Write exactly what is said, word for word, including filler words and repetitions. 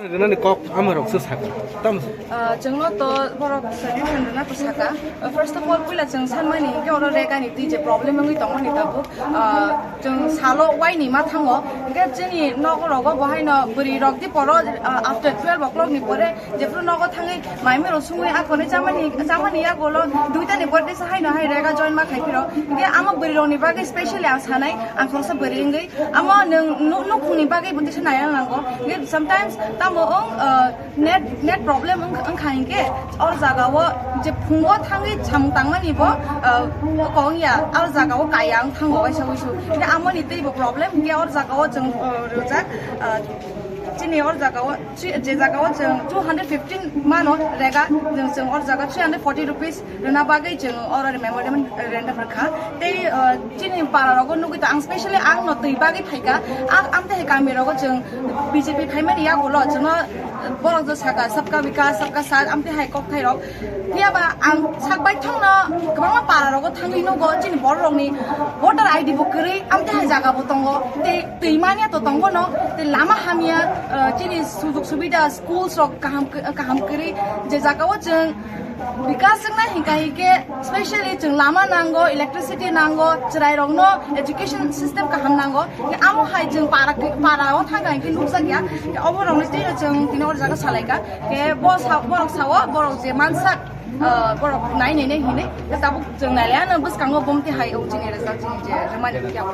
Rwnani kok amarok se saka. Tam Ah, chwngno to borok solution rwna to saka. Ah, first of all, puila chwng sanmani hinkhe oro regani twi je problem wngwi tongmani tabuk. Ah, chwng salo waini ma thango. Hinkhe chini nokorogo bo haino bwrwi rok di poro, ah, after twelve o'clock ni pore jephru nogo thangwi maimiro sungwi akhorni chamani, chamani yagulo duita ni pore tesa haino hai rega join ma khai phiro. Hinkhe amo bwrwi rokni bagwi specially ang sanai, ang khoroksa bwrwi wngwi. Amo nwng nu-, nukhungni bagwi bo tesa naiya nango. Hinkhe sometimes tamo wng, ah, Net, net problem wng-, wngkha hinkhe, or jagao je phungo thangwi samung tangmani bo, ah, kong ya, or jagao kaya wng thango waisa wuisu. Hinkhe amoni teibo problem hinkhe or jagao chwng, ah, rwjak, ah, chini or jagao, chi-, je jagao chwng two hundred fifteen mano rega, chwng, chwng or jaga three hundred forty rupees rwna bagwi chwng oro memorandum rwkha. Tei, ah, chini para rogo nugwi ta ang specially ang no twi bagwi phaikha. Ang amtwi hai kami rogo chwng B J P phaimani yagulo chwngno borok jo saka sabka vikas, sabka saath, amtwi hai kok thai rok. Phiya ba ang sak bai thangno kwbangma para rogo thangwi nugo chini borok rokni voter I D bo kwrwi, amtwi hai jaga bo tongo. Tei twi manya to tongo no, tei lama hamya, ah, chini sujog subida, schools rok kaham, kaham kwrwi, je jagao chwng Bikas wngna hinkha hinkhe specially chwng lama nango, electricity nango, chwrairokno education system kaham nango. Hinkhe amo hai chwng para, para o thangkha hinkhe nukjakya. Hinkhe oborokni tei chwng tini o jaga salaikha. Hinkhe bo sa-, borok sao, borok je mansak, ah, borok nai nai nai hinwi. Hinkhe tabuk chwng nailaiano bwskango bomti hai o chini rijak chini je rwmani hinkhe abo.